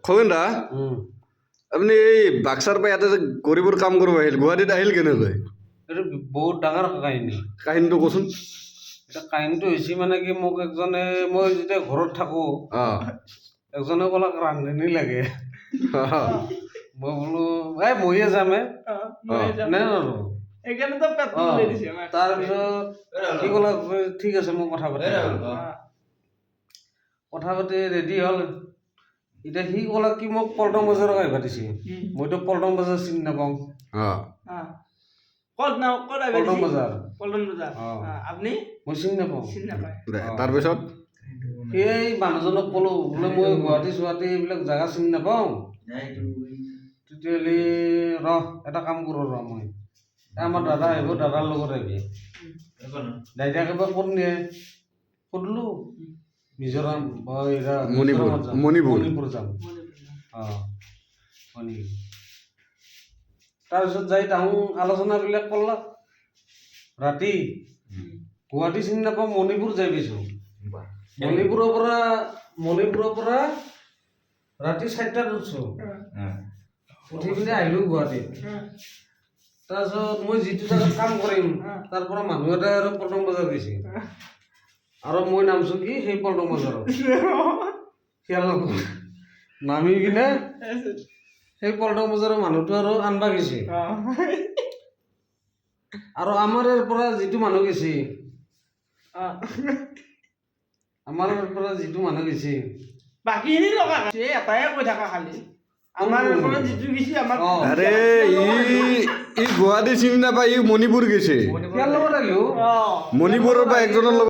খগেন দা, আপুনি এই বাক্সাৰ পৰা ইয়াতে যে গৰীবৰ কাম কৰিব আহিল, গুৱাহাটীত আহিল কেনেকৈ? এইটো বহুত ডাঙৰ কাহিনী। কাহিনীটো কচোন। এতিয়া কাহিনীটো হৈছে মানে কি, মোক একজনে, মই যেতিয়া ঘৰত থাকোঁ, এজনে ক'লাক ৰান্ধনী লাগে। মই বোলো, এই ময়ে যাম হে। নে আৰু সেইকাৰণেতো পেটটো ওলাই দিছে আমাক। তাৰপিছত কি ক'লা, ঠিক আছে, মই কথা পাতিম। কথা পাতি ৰেডি হ'ল। এতিয়া সি ক'লা কি, মোক পল্টন বজাৰত আহিব দিছে। মইতো পল্টন বজাৰ চিনি নাপাওঁ। ক'ত না ক'ত আহিব পল্টন দিছে? বজাৰ। পল্টন বজাৰ। অ। আপুনি মই চিনি নাপাওঁ। চিনি নাপায়। দে, তাৰপিছত? সেই মানুহজনক ক'লো বোলে, মই গুৱাহাটী চুৱাহাটী এইবিলাক জেগা চিনি নাপাওঁ। তেতিয়াহ'লে ৰহ, এটা কাম কৰোঁ ৰ, মই এই আমাৰ দাদা আহিব, দাদাৰ লগত আহিবি। দাইতাক এবাৰ ক'ত নিয়ে সুধিলোঁ। মিজোৰাম বা এৰা মণিপুৰ, মিজোৰামত যাম। মণিপুৰ। মণিপুৰ যাম। অঁ, হয় নেকি? তাৰপিছত যাই তাহোঁ আলোচনাবিলাক কৰলাক। ৰাতি গুৱাহাটী চিনি নাপাওঁ, মণিপুৰ যাই পাইছোঁ। মণিপুৰৰ পৰা ৰাতি 4টাত উঠছোঁ। উঠি পিনে আহিলোঁ গুৱাহাটীত। তাৰপিছত মই যিটো জেগাত কাম কৰিম, তাৰ পৰা মানুহ এটাই আৰু পল্টন বজাৰ গৈছে আৰু মই নামছোঁ কি সেই পল্টন বজাৰত। সিয়াৰ লগত নামি কিনে সেই পল্টন বজাৰৰ মানুহটো আৰু আনবা গৈছে। আৰু আমাৰ ইয়াৰ পৰা যিটো মানুহ গৈছে, আমাৰ ইয়াৰ পৰা যিটো মানুহ গৈছে, বাকীখিনি লগা এই এটাই কৈ থাকা খালি, আমাৰ পৰা যিটো গৈছে আমাৰ। আৰে, ই ই গুৱাহাটী চিনি নাপায়, ই মণিপুৰ গৈছে। সিয়াৰ লগত আহিলোঁ। মণিপুৰৰ পৰা একজনৰ লগত।